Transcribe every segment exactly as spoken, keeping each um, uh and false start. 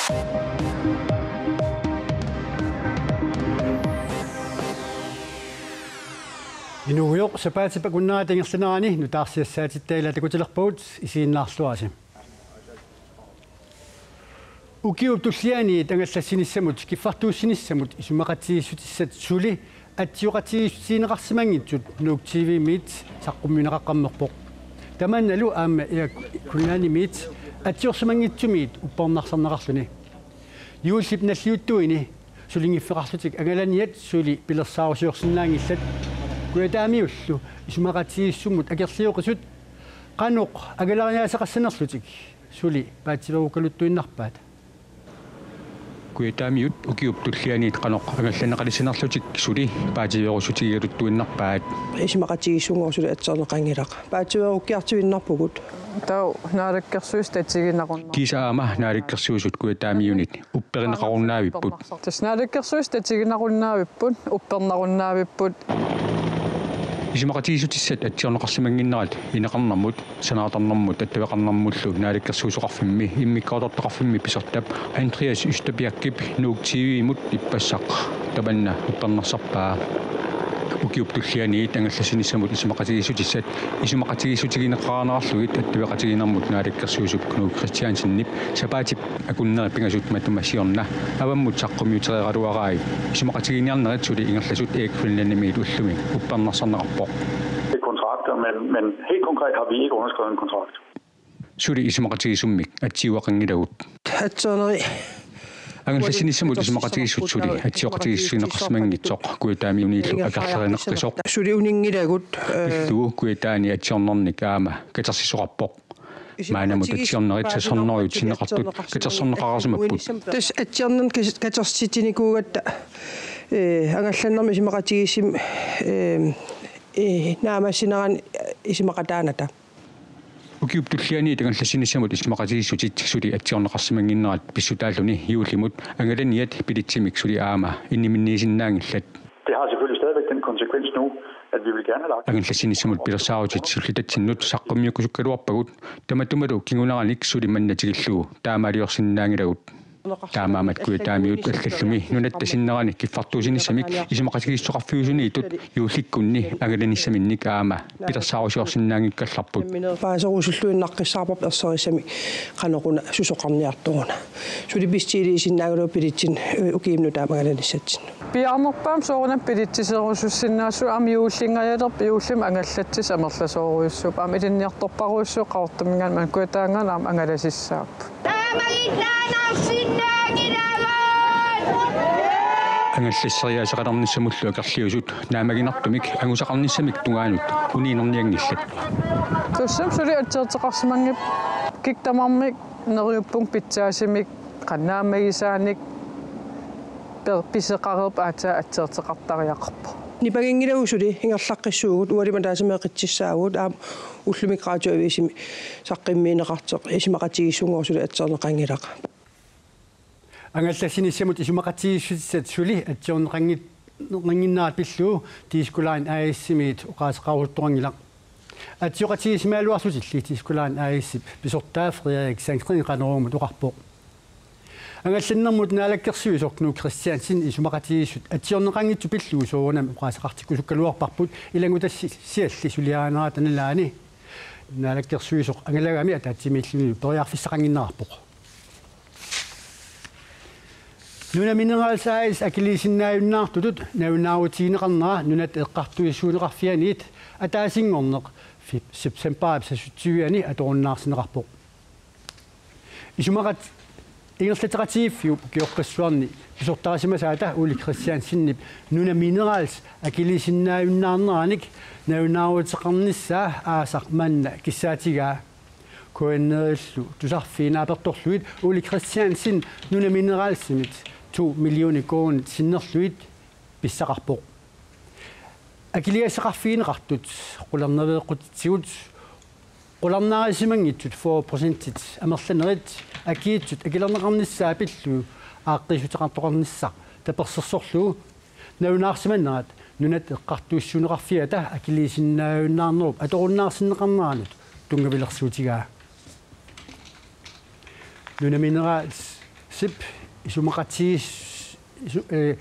Inuugujoq sapaatip akunnerata ingerlanerani nutaarsiassaatitta ila takutilerpagut, isiginnaarluarisi. Ukiup tullianiit angallassinissamut kiffartuussinissamut isumaqatigiissutissat suli atsioqatigiissutigineqarsimanngitsut Nuuk T V-miit saqqummiunneqaqqammerpoq. Tamannalu aamma Air Greenlandimiit atsiorsimanngitsumit uppernarsarneqarluni. Juullip nalliuttuini sulinngiffeqarlutik angalaniat suli pilersaarusiorsinnaanngillat. Kujataamiullu isumaqatigiissummut akerlioqisut qanoq angalariaaseqassanerlutik suli paatsiveerukkaluttuinnarpaat. Kujataamiut ukiup tullianiit qanoq angallanneqalissanerlutik suli paatsiveerussutigigaluttuinnarpaat. Isumaqatigiissunngooq suli atsiorneqanngilara. Paatsiveerukkiartuinnarpugut. Taava Naalakkersuisut tatiginarunnar- Kiisa aamma Naalakkersuisut Kujataamiunit upperineqarunnaavipput. Tassa Naalakkersuisut tatiginarunnaavippoq, uppernarunnaavippoq. Isumaqatigiissutissat atsiorneqarsimannginnerat ineqarnermut, sanaartarnermut attaveqarnermullu Naalakkersuisoqarfimmi immikkoortortaqarfimmi pisortap Andreas Østerbjergip Nuuk T V-mut ippassaq tamanna uppernarsarpaa. Ukiup tullianiit angallassinissamut isumaqatigiissutissat isumaqatigiissutigineqarnerarlugit attaveqatigiinnermut naalakkersuisup Knud Kristiansenip sapaatip akunneri pingasut matuma siorna avammut saqqummiutereeraluarai isumaqatigiinniarnerit suli ingerlasut Air Greenlandimiit ullumi uppernarsarneqarpoq. Det er kontrakter, men, men helt konkret har vi ikke underskrevet en kontrakt. Suli isumaqatigiissummik atsiugaqanngilagut. Atsiorneri Angallassinissamut isumaqatigiissut suli atsioqatigiissutigineqarsimanngitsoq Kujataamiuniillu akerlerinaqqisoq. Suli uninngilagut, eh, pillugu Kujataani atsiornernik aamma katersisoqarpoq. Maannamut atsiornerit seks hundrede sinneqartut katersorneqarsimapput. Tassa atsiornernik kas-, katersitsinikuugatta, eh, angallannermi isumaqatigiissummi, eh, eh, naammassinerani isumaqataanata. Ukiup tullianiit angallassinissamut isumaqatigiissutit suli atsiorneqarsimannginnerat pissutaalluni juullimut angalaniat billetsimik suli aamma inniminniisinnaanngillat. Det har selvfølgelig stadigvæk den konsekvens nu, at vi vil gerne have lagt Angallassinissamut pilersaarutit sullitatsinnut saqqummiukkusukkaluarpagut, tamatumalu kinguneranik suli manna tikillugu taamaaliorsinnaanngilagut. Taamaammat Kujataamiut allallumi nunatta sinnerani kiffartuussinissamik isumaqatigiissuteqarfiusuniittut juullikkunni angalanissaminnik aamma pilersaarusiorsinnaanngikkallarput. Paaserusulluinnaqqissaarparput erserissamik qanoq una susoqarniartoruna. Suli bestiiliisinnaagaluarput billetsit, eh, ukiup nutaamut angalanissatsinnut. Piaarnerpaamik soorunami billetsiserusussinnaasut aamma juullinngajalerput, juullimi angallatsisut amerlasoorujussuupput. Aamma ilinniartorparujussuuvoq Qaqortuminngaanniit maani Kujataangaanniit aamma angalasissaapput. Angallasseriaaseqalernissamullu akerliusut naammaginartumik angusaqarnissamik tungaanut uniinernianngillat. Tassami suli atsiorteqarsimanngillat, kikkut tamarmik neriuppunga pitsaasumik qanoq naammagisaanik per-, pisoqareerpoq aatsaat atsiorteqartariaqarpoq. Nipanginngilagut suli ingerlaqqissuugut, ualima taassuma eqitsissaagut, aamma ullumikkut radioavisimi saqqummiunneqartoq isumaqatigiissunngooq suli atsiorneqanngilara. Angallassinissamut isumaqatigiissutissat suli atsiorneqanngit-, -neqannginnerat pillugu Disko Line A/S-imiit oqaaseqaruttoqanngilaq. Atsioqatigiissimagaluarlutilli Disko Line A/S-ip pisortaa Frederik Sandgreen Qanorooq-mut oqarpoq. Angallannermut naalakkersuisoq Knud Kristiansen isumaqatigiissut atsiorneqanngitsut pillugu soorunami oqaaseqartikkusukkaluarparput ilanngutassialli suliarinerata nalaani. Naalakkersuisoq angalagami ataatsimiilluni periarfissaqannginnerarpoq. Nuna Minerals A/S akiliisinnaajunnaartutut nalunaarutigineqarnera Nunatta Eqqartuussissuuneqarfianiit ataasinngorneq fi-, septembarip seksogtyve-ani atorunnaarsinneqarpoq. Isumaqat-, ingerlatseqatigiiffiup ukioqqissuarni pisortarisimasaata Ole Kristiansenip Nuna Minerals akiliisinnaajunnaarneranik nalunaaruteqarnissaa aasaq manna kissaatigaa. K N R-illu tusarfiit naapertorlugit Ole Kristiansen Nuna Mineralsimit to millioner koruunit sinnerlugit pissaqarpoq. Akiligassaqarfigineqartut qularnaveeqqutitsigut qularnaarisimanngitsut fyrre procentit amerlanerit akiitsut akilerneqarnissaa pillugu aaqqiissuteqartoqarnissaq tapersersorlugu nalunaarsimannerat Nunatta Eqqartuussissuuneqarfiata akiliisinnaajunnaarnerup atorunnaarsinneqarneranut tunngavilersuutigaa. Nuna Minerals Sip isumaqatigiis-, isu-, eh,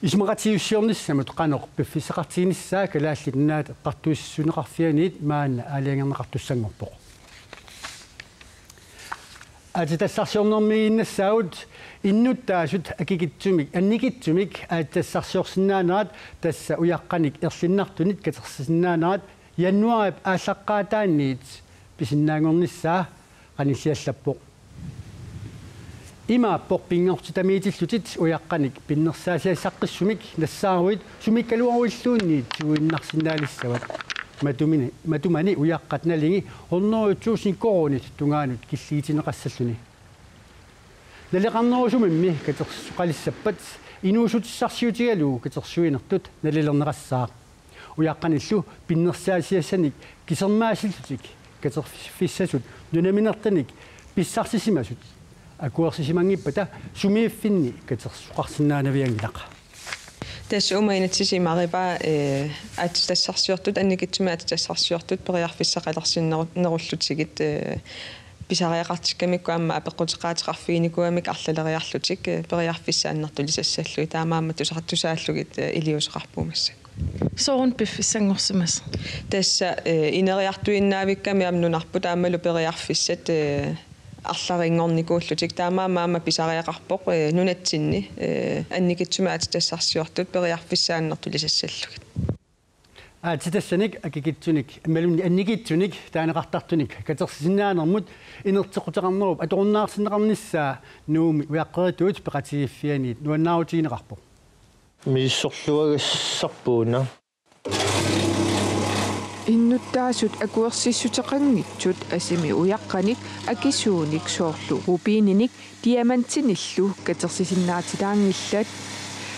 isumaqatigiissiornissamut qanoq piffissaqartiginissaa Kalaallit Nunaata Eqqartuussisoqarfianiit maanna aalajangerneqartussanngorpoq. Aatsitassarsiornermiiginnassaagut innuttaasut akikitsumik, annikitsumik aatsitassarsiorsinnaanerat, tassa ujaqqanik erlinnartunit katersisinnaanerat januaarip aallaqqaataaniit pisinnaanngornissaa qanissiallappoq. Imaappoq pinngortitamiitillutit ujaqqanik pinnersaasiassaqqissumik nassaaruit sumiikkaluaruilluunniit tiguinnarsinnaalissavat. Matumani, matumani ujaqqat nalingi hundrede tusind koruunit tungaanut killigitinneqassalluni. Naleqarnerusumimmi katersoqalissappat inuussutissarsiutigalugu katersuinertut nalilerneqassaaq. Ujaqqanillu pinnersaasiassanik kisermaasillutik katerfissasut nunaminertanik pissarsisimasut akuersisimanngippata sumiiffinni katersoqarsinnaanavianngilaq. Tassa uuma inatsisimariva, eh, aatsitassarsiortut, annikitsumik aatsitassarsiortut periarfissaqalersinneru-, nerullutigit, eh, pisariaqartikkamikku aamma apeqquteqaateqarfiginikuugamik arlaleriarlutik, eh, periarfissaannartulisassallugit, taamaammat tusa-, tusaallugit, eh, iliuuseqarpugut massakkut. Soorunami piffissanngorsimasoq? Tassa, eh, ineriartuinnaavikkami aamma nunarput aammalu periarfissat, eh, arlalinngornikuullutik, taamaammat aamma pisariaqarpoq, eh, nunatsinni, eh, annikitsumik aatsitassarsiortut periarfissaannartulisassallugit. Aatsitassanik akikitsunik imaluunniit annikitsunik taaneqartartunik katersisinnaanermut inerteqquteqarnerup atorunnaarsinneqarnissaa Nuummi ujaqqerituut peqatigiiffianiit nuannaarutigineqarpoq. Misissorluagassarput una. Innuttaasut akuersissuteqanngitsut asimi ujaqqanik akisuunik soorlu rubininik diamantinillu katersisinnaatsilaanngillat.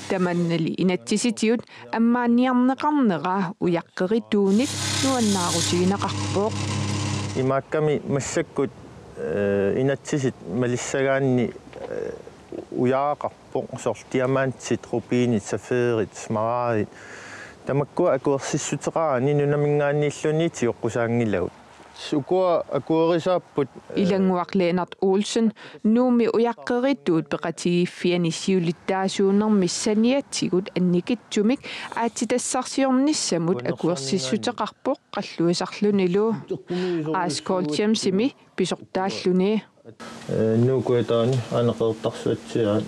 Tamannali inatsisitigut ammaanniarneqarnera ujaqqerituunit nuannaarutigineqarpoq. Imaakkami massakkut, eh, inatsisit malissagaanni, eh, ujaaqarpoq, soorlu diamantit, rubinit, safirit, smaragdit. Tamakkua akuersissuteqaraanni nunaminngaanniilluunniit tigooqqussaanngilagut. Ukua akuerisaapput, eh, Ilannguaq Lennert Olsen Nuummi ujaqqerituut peqatigiiffiani siulittaasuunermi saniatigut annikitsumik aatsitassarsiornissamut akuersissuteqarpoq qalluisarlunilu. Aas Kool Jamesimi pisortaalluni. Eh, Nuup kujataani aana Qeqertarsuatsiaat,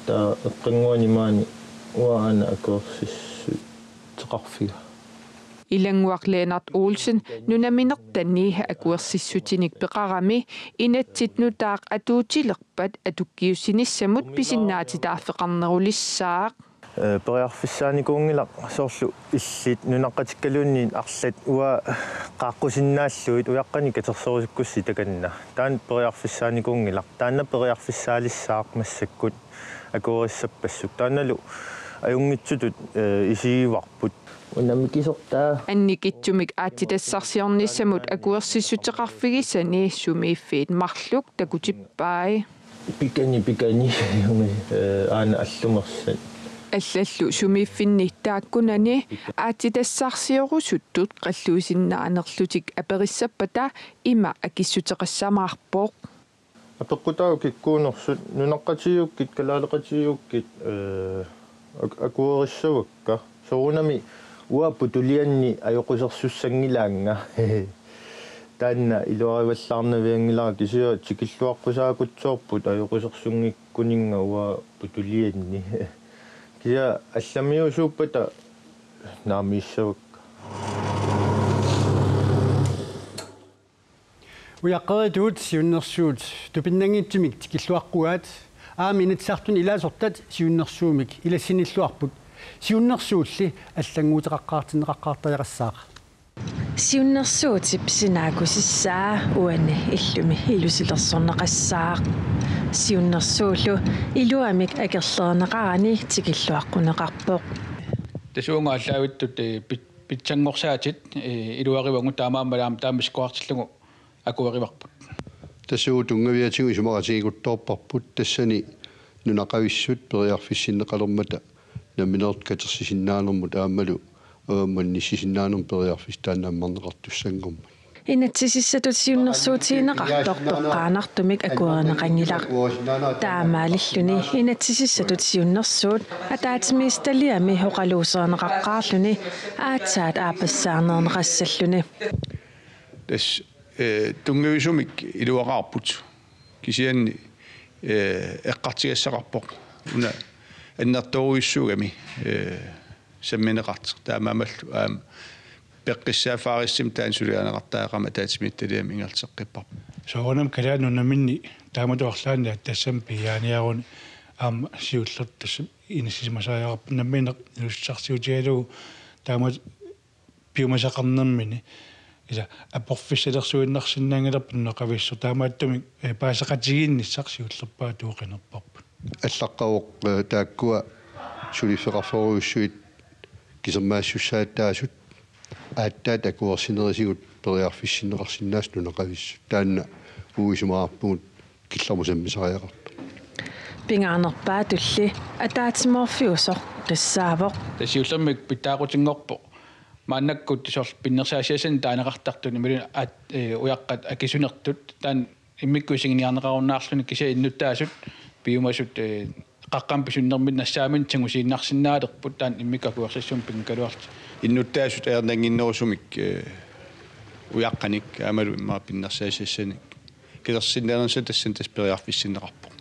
taava eqqannguani maani uanga aana akuersissuteqarfiga. Ilannguaq Lennert Olsen nunaminertani akuersissutinik peqarami inatsit nutaaq atuutilerpat atukkiussinissamut pisinnaatitaaffeqarnerulissaaq. Eh, periarfissaanikuunngilaq soorlu illit nunaqqatikkaluunniit arlat uanga qaaqqusinnaallugit ujaqqanik katersorusukkussi takanna. Taanna periarfissaanikuunngilaq. Taanna periarfissaalissaaq massakkut akuerissappassuk. Taannalu ajunngitsutut, eh, isigivarput. Una mikisortaa. Annikitsumik aatsitassarsiornissamut akuersissuteqarfigisani sumiiffiit marluk takutippai. Pikani, pikani, eh, aana allumersat. Allallu sumiiffinni taakkunani aatsitassarsiorusuttut qalluisinnaanerlutik aperissappata ima akissuteqassamaarpoq. Apeqqutaavoq kikkuunersut, nunaqqatigigukkit, kalaaleqatigiigukkit, eh, ak-, akuerissavakka. Soorunami uanga putulianni ajoqusersussanngilaannga. Taanna iluarivallaarnavianngilara, kisianni tikilluaqqusaakutsoorput ajoqusersunngikkuninnga uanga putulianni. Kisianni allamiuusuuppata naamissavakka. Ujaqqerituut siunnersuut tupinnanngitsumik tikilluaqquaat, aamma Inatsisartuni ilaasortat siunnersuummik ilassinilluarput. Siunnersuulli allannguuteqaqqaartinneqaqqaartariaqassaaq. Siunnersuutip sinaakkusissaa uani illumi ilusilersorneqassaaq. Siunnersuullu iluamik akerlerineqarani tikilluaqquneqarpoq. Tassa uunga aallaavittut, eh, pit-, pitsanngorsaatit, eh, iluarivagut, taamaammat aamma taama isikkoqartillugu akuerivarput. Tassa uagut tunngaviatigut isumaqatigiikutsoorparput, tassani nunaqavissut periarfissinneqalermata nammineq katersisinnaanermut aammalu avammut inissisinnaanermut periarfissat taanna ammarneqartussanngormat. Inatsisissatut siunnersuutigineqartoq toqqaannartumik akuerineqanngilaq. Taamaalilluni inatsisissatut siunnersuut ataatsimiititaliami oqaluuserineqaqqaarluni aatsaat aappassaarneqassalluni. Tassa, eh, tunngavisumik iluaqaarput. Kisianni, eh, eqqartugassaqarpoq. Una annertoorujussuugami, eh, sammineqartoq. Taamaammallu aamma peqqissaaffaarissumik taanna suliarineqartariaqarmat ataatsimiititaliami ingerlateqqipparput. Soorunami Kalaallit Nunaanni taamatut arlaanni tassami piiaaniaruni aamma siullertut tassami inissisimasariaqarput nammineq inuussutissarsiutigalugu taamatut piumasaqarnermini. Ila aporfissalersuinnarsinnaanngilarput nunaqavissuaq taamaattumik, eh, paaseqatigiinnissaq siullerpaatut qinerparput. Allaqqavoq, eh, taakkua suliffeqarfiorujussuit kisermaassussaattaasut aatsaat akuersinerisigut periarfissinneqarsinnaasut nunaqavissut. Taanna uagut isumaqarpugut killeqartumik sammisariaqartoq. Pingaarnerpaatulli ataatsimoorfiusoq qissaavoq. Tassa siullermik pitsaaqutinngorpoq. Maannakkut soorlu pinnersaasiassanik taaneqartartut imaluunniit aat-, eh, ujaqqat akisunertut taanna immikkut isiginniarneqarunnaarluni kisianni innuttaasut piumasut, eh, qaqqamik pisunnermini nassaaminnik tigusiinnarsinnaalerput taanna immikkut akuersissummik pinngikkaluarlutik. Innuttaasut ajornannginnerusumik, eh, ujaqqanik aammalu immaqa pinnersaasiassanik. Kilersinnaanersa tassani tassa periarfissinneqarpoq.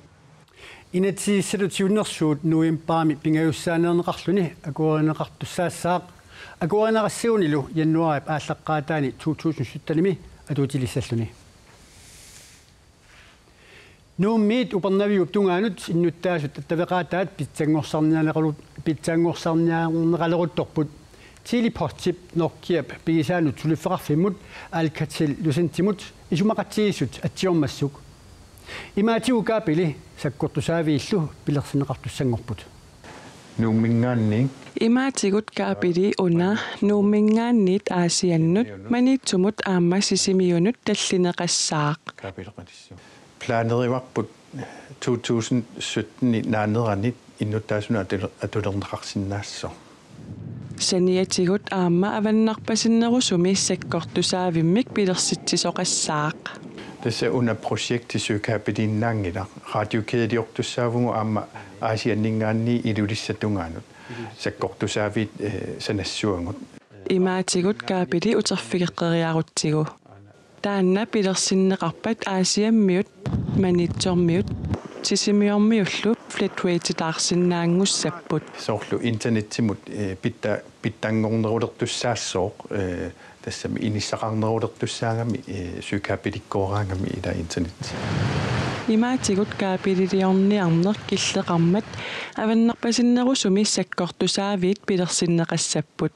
Inatsisissatut siunnersuut novembarimi pingajussaaneerneqarluni akuerineqartussaassaaq. Akuerineqassagunilu januaarip aallaqqaataani to tusind syttenimi atuutilissalluni. Nuummiit Upernaviup tungaanut innuttaasut attaveqaataat pitsanngorsarnianeqalu-, pitsanngorsarniarneqaleruttorput. Tele-Postip Nokiap pigisaanut suliffeqarfimmut Alcatel-Lucentimut isumaqatigiissut atsiormassuk. Imaatigut kaapili sakkortusaaviillu pilersinneqartussanngorput. Nuumminngaanniit. Imaatigut kaapili una Nuumminngaanniit Aasiannut Maniitsumut aamma Sisimiunut tallineqassaaq. Kaapili qalissu. Planerivarput to tusind sytten naaneranit innuttaasunut atule-, atulerneqarsinnaasoq. Saniatigut aamma avannarpasinnerusumi sakkortusaavimmik pilersitsisoqassaaq. Tassa una projekti søkaapiliinnaanngilaq, radiokædeliortussaavugut aamma Aasianninngaanniit Ilulissat tungaanut sakkortusaaviit, eh, sanassavagut. Imaatigut kaapili uterfigeqqeriarutsigu. Taanna pilersinneqarpat Aasiammiut, Maniitsormiut, Sisimiormiullu flatrateqarsinnaanngussapput. Soorlu internetsimut, eh, pitta-, pitsanngornerulertussaassooq, eh, tassami inissaqarnerulertussaagami, eh, søkaapilikkooraagami ila internet. Imaatigut kaapililiorniarneq killeqarmat avannarpasinnerusumi sakkortusaaviit pilersinneqassapput.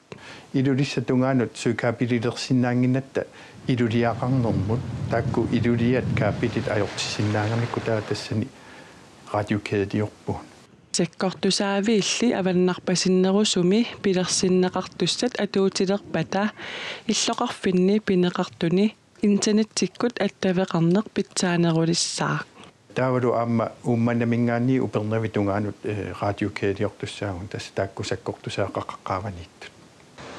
Ilulissat tungaanut søkaapililersinnaannginnatta iluliaqarnermut, taakku iluliat kaapilit ajortissinnaagamikku taava tassani radiokædeliorpugut. Sakkortusaaviilli avannarpasinnerusumi pilersinneqartussat atuutilerpata illoqarfinni pineqartuni internettikkut attaveqarneq pitsaanerulissaaq. Taavalu aamma Uummannaminngaanniit Upernavip tungaanut, eh, radiokædeliortussaavugut, tassa taakku sakkortusaat qaqaqqaavaniittut.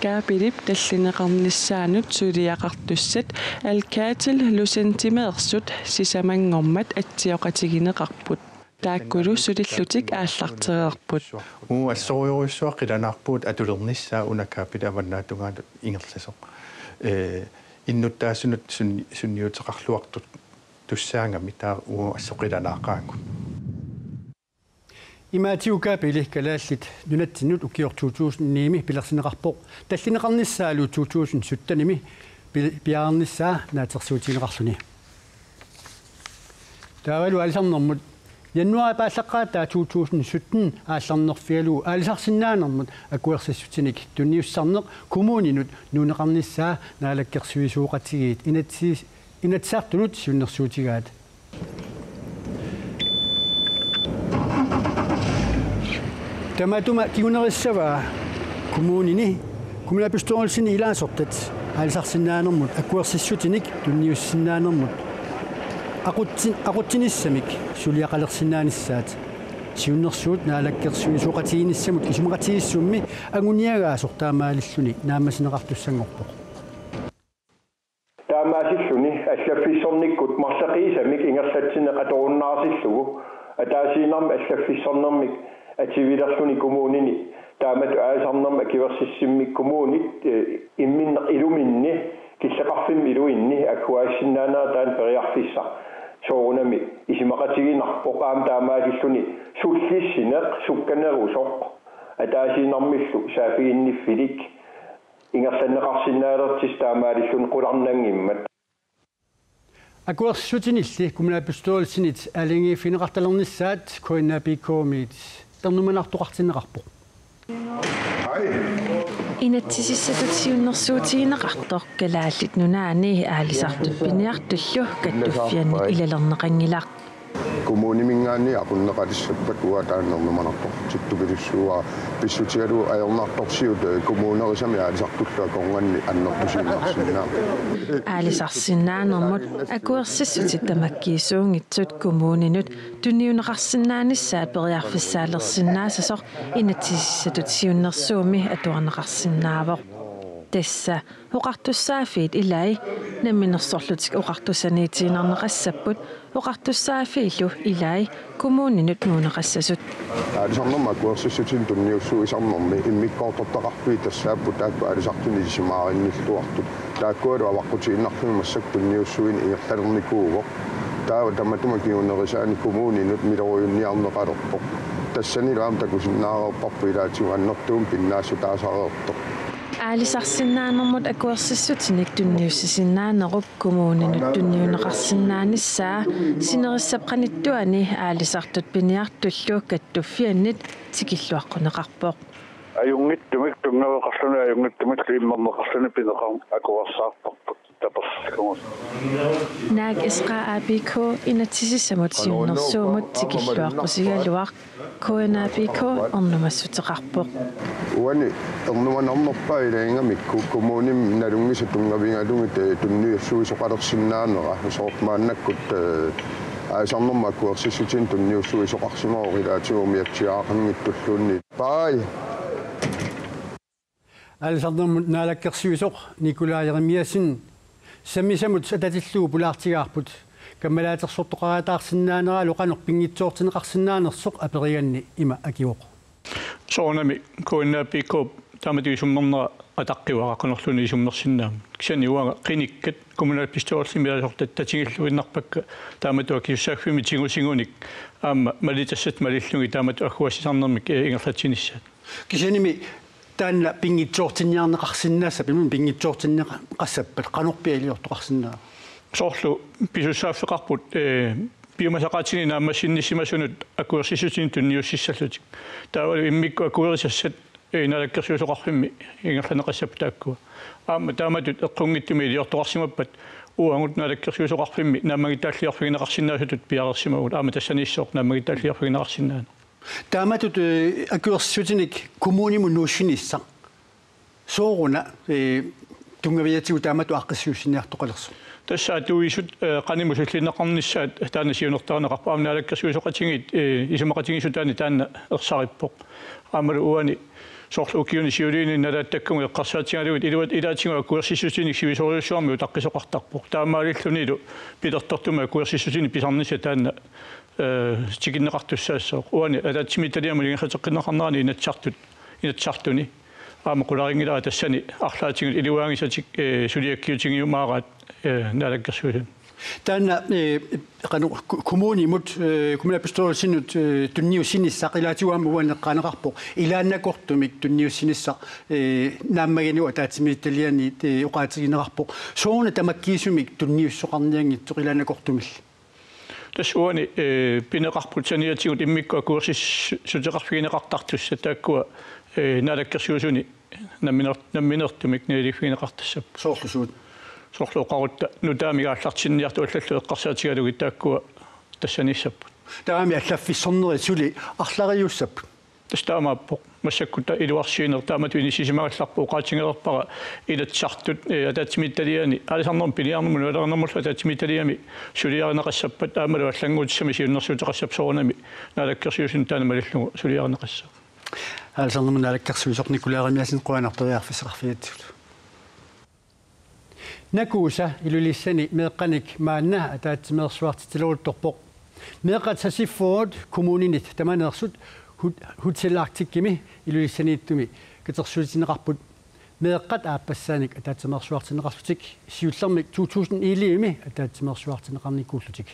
Kaapilip tallineqarnissaanut suliaqartussat Alcatel-Lucentimeersut sisamanngormat atsioqatigineqarput. Taakkulu sulillutik aallartereerput. Uagut assorujussuaq qilanaarpugut atulernissaa una kaapili avannaata tungaanut ingerlasoq. Eh, innuttaasunut sun-, sunniuteqarluartut tussaagami taava uagut assut qilanaaqaagut. Imaatigut kaapili Kalaallit Nunatsinnut ukioq to tusind ni-mi pilersinneqarpoq, tallineqarnissaalu to tusind sytten-imi pi-, piareernissaa naatsorsuutigineqarluni. Taavalu aalisarnermut. Januaarip aallaqqaataa to tusind sytten aallarnerfigalugu aalisarsinnaanermut akuersissutinik tunniussisarneq kommuninut nuunneqarnissaa Naalakkersuisooqatigiit Inatsi-, Inatsisartunut siunnersuutigaat. Tamatuma kingunerissavaa kommunini kommunalbestyrelsini ilaasortat aalisarsinnaanermut akuersissutinik tunniussinnaanermut aqutsi-, aqutsinissamik suliaqalersinnaanissaat. Siunnersuut Naalakkersuisooqatigiinnissamut isumaqatigiissummi anguniagaasoq taamaalilluni naammassineqartussanngorpoq. Taama Aasillugu ataasiinnarmik allaffissornermik atuivilerluni kommunini taamatut aalisarnermut akuersissummik kommunit, eh, imminneq iluminni killeqarfimmik iluinni akuersissinnaanera taanna periarfissaq soorunami isumaqatiginarpoq aamma taamaalilluni sullissineq sukkanerusoq ataasiinnarmillu saaffiginniffilik ingerlanneqarsinnaalertut taamaalilluni qularnanngimmat. Akuersissutinilli kommunalbestyrelsinit aalajangiiffigineqartalernissaat K N A P K-mit ernumanartoqartinneqarpoq. Inatsisissatut siunnersuutigineqartoq Kalaallit Nunaanni aalisartut piniartullu kattuffianni ilalerneqanngilaq. Kommuniminngaanniit aqunneqalissappat uanga taanna ernumanartoqartittupilussuuara pissutigalugu ajornartorsiut, eh, kommunerisami aalisartullu akornanni annertusiinnarsinnaapput. Aalisarsinnaanermut akuersissutit tamakkiisuunngitsut kommuninut tunniunneqarsinnaanissaat periarfissaalersinnaasasoq inatsisissatut siunnersuummi atuarneqarsinnaavoq. Tassa oqartussaaffiit ilai namminersorlutik oqartussaniitiinnarneqassapput, oqartussaaffiillu ilai kommuninut nuunneqassasut. Aalisarnermut akuersissutinik tunniussuisarnermi immikkoortortaqarfiit tassaapput taakku aalisartunik ilisimaarinnilluartut. Taakkualu avaqqutiinnarlugit massakkut tunniussuineq ingerlalernikuuvoq. Taava tamatuma kingunerisaanik kommuninut miloriunniarneqalerpoq. Tassanilu aamma takusinnaareerparput ilaatigut annertuumik pinnaasutaasareertoq. Aalisarsinnaanermut akuersissutinik tunniussisinnaanerup kommuninut tunniunneqarsinnaanissaa sinerissap qanittuani aalisartut piniartullu kattuffiannit tikilluaqquneqarpoq. Ajunngitsumik tunngaveqarluni ajunngitsumillu immerneqarluni pineqarneq akuersaartarput tapersersugut. Naak S K A P K inatsisissamut siunnersuummut tikilluaqqusigaluaq K N A P K ernumassuteqarpoq. Uani ernumanarnerpaaq ilagigamikku kommunimi nalunngisat tunngavigalugit, eh, tunniussuisoqalersinnaanera soorlu maannakkut, eh, aalisarnermut akuersissutinik tunniussuisoqarsimavoq ilaatigut umiatsiaaqanngitsulluunniit. Bye. Aalisarnermut naalakkersuisoq Nikolaj Jeremiassen sammisamut atatillugu pulaartigaarput kammalaatersortoqariataarsinnaaneralu qanoq pinngitsoortinneqarsinnaanersoq aperiganni ima akivoq. Soorunami K N A P K taamatut isummernera ataqqivara qanorluunniit isummersinnaanermut. Kisianni uanga qinikkat kommunalbestyrelsimi ilaasortat tatigilluinnarpakka taamatut akisussaaffimmik tigusigunik aamma malitassatit malillugit taamatut agguaassisarnermik, eh, ingerlatsinissaat. Kisiannimi taanna pinngitsoortinniarneqarsinnaassapput, imaluunniit pinngitsoortinneqassappat qanorpiaq iliortoqarsinnaava? Soorlu pisussaaffeqarput, eh, piumasaqaatinik naammassinnissisimasunut akuersissutinik tunniussissallutik. Taavalu immikkut akuerisassat, eh, naalakkersuisoqarfimmi ingerlanneqassapput taakkua. Aamma taamatut eqqunngitsumik iliortoqarsimappat uagut naalakkersuisoqarfimmi naammagittaalliorfigineqarsinnaasutut piareersimavugut. Aamma tassaniissooq naammagittaalliorfigineqarsinnaaneq. Taamatut, eh, akuersissutinik kommunimut nuussinissaq. Sooruna, eh, tunngaviatigut taamatut aaqqissuussiniartoqalersoq. Tassa atuisut, eh, qanimut sullinneqarnissaat taanna siunertarineqarpoq. Aamma naalakkersuisoqatigiit, eh, isumaqatigiissutaanni taanna ersarippoq. Aammalu uani soorlu ukiuni siuliini nalaattakkagut eqqarsaatigalugit iluat-, ilaatigut akuersissutinik sivisoorujussuarmik utaqqisoqartarpoq. Taamaalillunilu pilertortumik akuersissutinik pisarnissaq taanna, eh, tikinneqartussaassooq. Uani ataatsimiititaliamut ingerlateqqinneqarnerani Inatsisartut, Inatsisartuni aamma qularinngilara tassani arlaatigut iluaagisatik, eh, suliakkiutigiumaaraat, eh, naalakkersuisuni. Taanna, eh, qanoq ku-, kommunimut, eh, kommunalbestyrelsinut, eh, tunniussinissaq ilaatigut aamma uani eqqaaneqarpoq. Ilaannakortumik tunniussinissaq, eh, naammagineq ataatsimiititaliani, eh, oqaatigineqarpoq. Sooruna tamakkiisumik tunniussoqarnianngitsoq ilaannakortumilli? Tassa uani, eh, pineqarput saniatigut immikkut akuersissuteqarfigineqartartussat taakkua, eh, naalakkersuisuni namminer-, nammineertumik naliliiffigineqartassapput. Soorlu suut? Soorlu oqarutta nutaamik aallartinniartut allallu eqqarsaatigalugit taakkua tassaniissapput. Taavami allaffissornerit suli arlariussapput. Tassa taamaappoq. Massakkut iluarsiineq taamatut inissisimagallarpoq, oqaatigereerpara Inatsisartut, eh, ataatsimiititaliani, aalisarnermut piniarnermut nualerinermullu ataatsimiititaliami suliarineqassappat aammalu allannguutissami siunnersuuteqassappat soorunami naalakkersuisunut taanna malillugu suliarineqassaaq. Aalisarnermut naalakkersuisoq Nikolaj Jeremiassen, qujanaq periarfissaqarfigigatsigut. Nakuusa Ilulissani meeqqanik maanna ataatsimeersuartitsileruttorpoq. Meeqqat seksogfyrre kommuninit tamaneersut Hot-, Hotel Arcticimi Ilulissaniittumi katersuutinneqarput. Meeqqat aappassaanik ataatsimeersuartinneqarlutik, siullermik to tusind ellevemi ataatsimeersuartinneqarnikuullutik.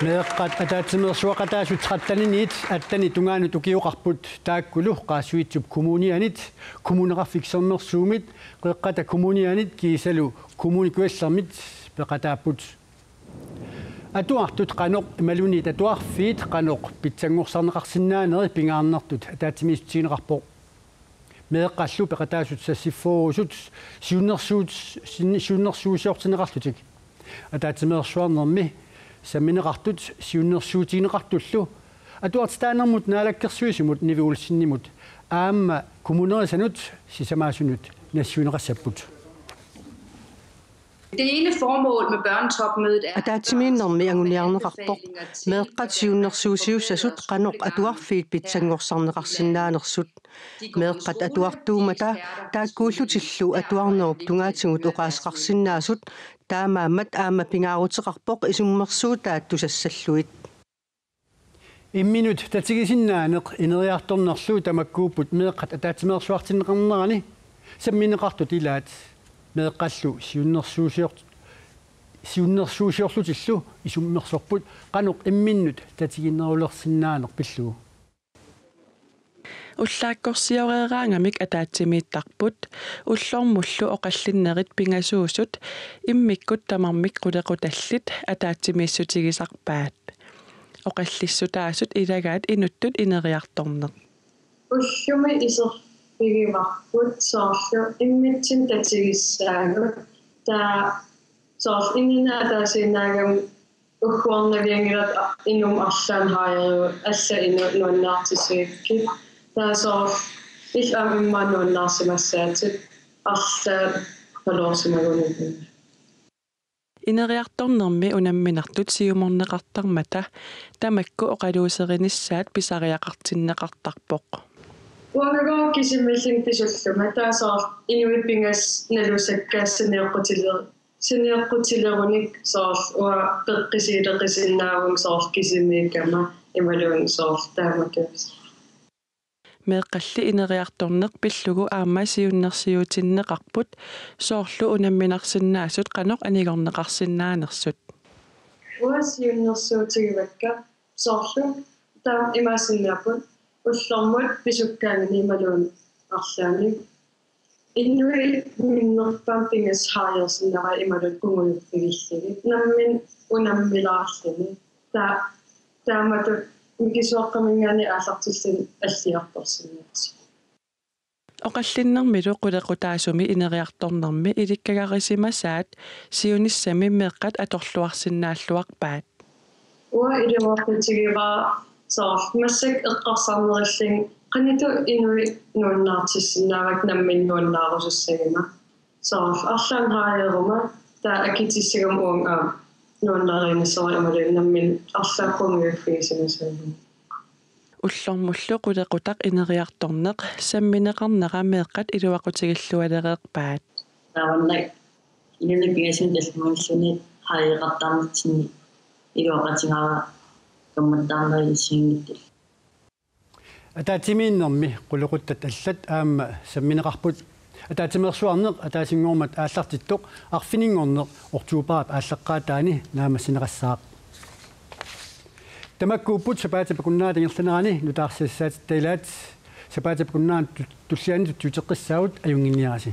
Meeqqat ataatsimeersuaqataasut tretten-iniit atten-ip tungaanut ukioqarput, taakkulu Qaasuitsup Kommunianit, Kommuneqarfik Sermersuumit, Qeqqata Kommunianit kiisalu Kommune Kujallermit peqataapput. Atuartut qanoq imaluunniit atuarfiit qanoq pitsanngorsarneqarsinnaaneri pingaarnertut ataatsimiissutigineqarpoq. Meeqqallu peqataasut seksogfyrre-sut siunnersuut-, sin-, siunnersuusiortinneqarlutik. Ataatsimeersuarnermi sammineqartut siunnersuutigineqartullu atuartitaanermut naalakkersuisunut Nivi Olsenimut aamma kommunerisanut sisamaasunut nassiunneqassapput. Det ene formål med børnetopmødet er... Ataatsimiinnermi anguniarneqarpoq meeqqat siunnersuusiussasut qanoq atuarfiit pitsanngorsarneqarsinnaanersut. Meeqqat atuartuummata taakkuullutillu atuarnerup tungaatigut oqaaseqarsinnaasut, taamaammat aamma pingaaruteqarpoq isummersuutaat tusassallugit. Imminut tatigisinnaaneq ineriartornerlu tamakkuupput meeqqat ataatsimeersuartinneqarnerani sammineqartut ilaat. Meeqqallu siunnersuusior-, siunnersuusiorlutillu isummersorput qanoq imminut tatiginerulersinnaaneq pillugu. Ullaakkorsioreeraangamik ataatsimiittarput, ullormullu oqallinnerit pingasuusut immikkut tamarmik qulequtallit ataatsimiissutigisarpaat. Oqallissutaasut ilagaat inuttut ineriartorneq. Ullumi iserfigivarput soorlu immitsinnut tatigissaagut, taava soorlu inunnut ataasiinnaagami ugguarnavianngilat inummut arlaannik haajeruit allat inuit nuannaartissigakkit. Taava soorlu illit aamma immaqa nuannaarsimassaatit arlaat paluusimagunarluni. Ineriartornermi unamminartut siumorneqartarmata tamakku oqaluuserinissaat pisariaqartinneqartarpoq. Uangagooq kisimiilluni pisullunga, taava soorlu inuit pingasut nalusakkaat saneqqutiler-, saneqqutilerunik soorlu uanga peqqisiileqisinnaavunga soorlu kisimiikkama imaluunniit soorlu taamatut. Meeqqalli ineriartorneq pillugu aamma siunnersuutinneqarput soorlu unamminarsinnaasut qanoq anigorneqarsinnaanersut. Uanga siunnersuutigivakka soorlu taama imaassinnaavoq ullormut pisukkaanni imaluunniit arlaannik. Inuit minnerpaamik pingasut haajeersinnaavat imaluunniit qungujuffigiillugit. Nammineq unammilaarluni. Taa-, taamatut mikisuaqqaminngaanniit aallartilluni alliartorsinnaasoq. Oqallinnermilu qulequtaasumi ineriartornermi ilikkagarisimasaat siunissami meeqqat atorluarsinnaalluarpaat. Uanga iluaqutigivara soorlu massakkut eqqarsarnerillunga qanoq inuit nuannaartissinnaavakka nammineq nuannaarusussaguma. Soorlu arlaannik haajeeruma taava akitissaguma uanga aamma nuannariinnassavara imaluunniit nammineq arlaat qungujuffigisimasaguma. Ullormullu qulequtaq ineriartorneq sammineqarnera meeqqat iluaqutigillualereerpaat. Taavannak inunnut pingasunut tallimanngorluni haajeqartarnitsinni iluaqutigaara kammattaarnerilissinngittul. Ataatsimiinnermi qulequttat allat aamma sammineqarput. Ataatsimeersuarneq ataasinngormat aallartittoq arfininngorneq oktobarip aallaqqaataani naammassineqassaaq. Tamakkuupput sapaatip akunnerata ingerlanerani nutaarsiassaatitta ilaat. Sapaatip akunnerata tu-, tulliani tuttuuteqqissaagut, ajunnginniarisi.